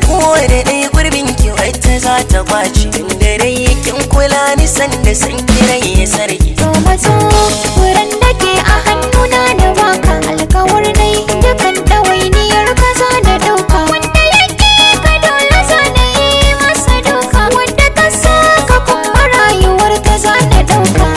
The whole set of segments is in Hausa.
Ko da ɗaya gurbin ki wata za ta kwace. Tunda dai kin kula ni sanda san kirai ya sarki. To matso wurin da ke a hannuna na baka alkawar nai dukan ɗawainiyar ka za na ɗauka. Wanda yake ka dole za na yi masa doka, wanda ta saka kuma rayuwar ta za na ɗauka.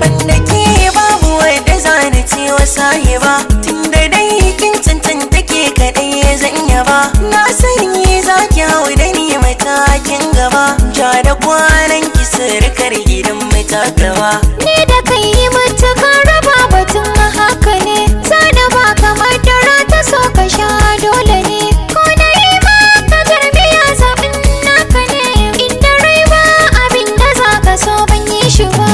Banda ke babu wadda zani ce wa sahiba. Tunda dai kin cancanta ke kaɗai zan yaba. Na sani za ki hau da ni matakin gaba. Ja da kwanan ki surukar gidan matakawa. Ni da kai matuka raba batun haka ne, zana baka madara ta so ka sha dole ne. Ko na yi maka garbiya zaɓin naka ne, inda rai ba abin da za ka so ban yi shi ba.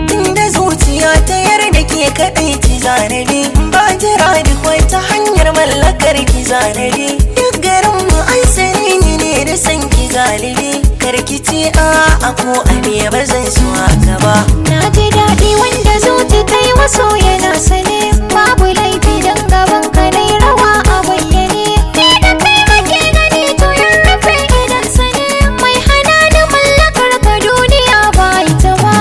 Tunda zuciya ta yarda ke kaɗai ki zanabi. Ba jira duk wata hanyar mallakar ki zanabi. Duk garin mu an sani ni ne da san ki galibi. Karkice a ko a me ba zan so haka ba. Na ji daɗi wanda zuci ta yi waso yana sane, babu laifi don gaban ka nai rawa a bayyane. Ni da kai kake gani to yan rufe idan sane, mai hana da mallakar ka duniya ba ita ba.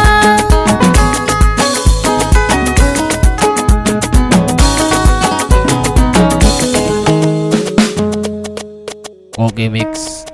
Koke Mix.